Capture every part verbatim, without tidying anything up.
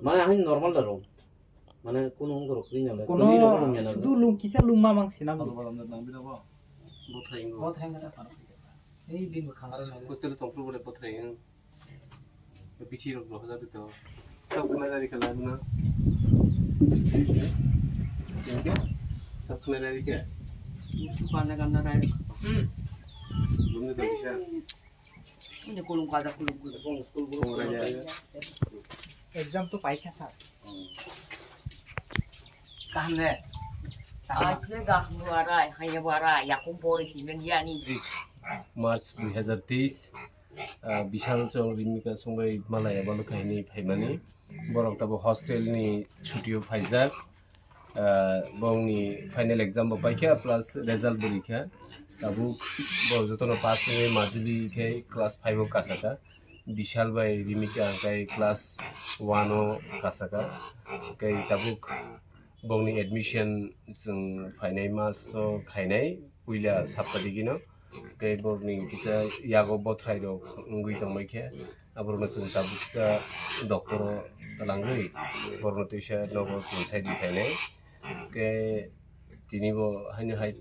Mane, ahai normal da rom. Mane, kuno ongkoro kri nyale. Kuno sudu lung kisa lung mamang sina bo. Bothrai ngo. Bothrai ngo ta pano. Ei bini khangaro na. Hostel tongpru bole bothrai ngo. Bithi rok rohajak to. Sab khna dari kala na. Sab khna dari ke. Itu kana kana rai. Hmm. Bumni to bisa. Ini kulung kada kulung kulung. Kulung kulung. Exam to paikha sir. Kaham ne? Kaham. Asle gah buarai, hanya buarai, yakung pori himen yani. March dui hazar teis, ah, Bishal chwng Rimika songwi malaya balo kainwi phaimani. Borok tabo hostel ni chutio phaijak. Ah, bongni final exam bo paikha plus result bo rikha. Tabuk bo jotono pass wngwi majuli khe class five o kasaka. Bishal bai Rimika hwnkhe class one o kasaka. Hwnkhe tabuk bongni admission chwng phainai mas o khainai puila sapta digino. Hwnkhe borokni kisa yago bothrai rok wngwi tongbai khe, aborokno chwng tabuk kisa doctor o twlangwi borokno twisa nogo tonsai di khainai. Hwnkhe tini bo haino hai,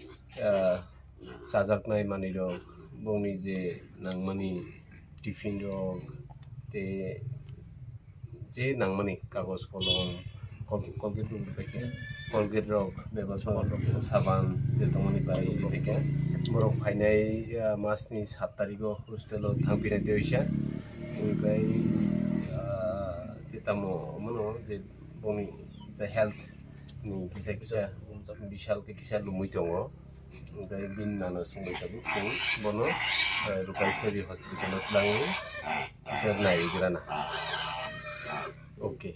ah, chajaknai manwi rok, bongni je nangmani tiffin rok tei je nangmani kagoj kolom, Col-, Colgate rok bai khe, Colgate rok bebak saban rok, saban je tongmani bai bai khe borok phainai, ah, mas ni sat tarik o hostel o thang phinai tei oisa. Hwnkhe, ah, tei tamo omono je bongni kisa health ni kisa kisa Bishal khe kisa lumui tongo. Hwnkhe bini nana swngbai tabuk chwng bono, eh, Rupaiswari hospital o twlangwi kisa naiwi grana. Okay.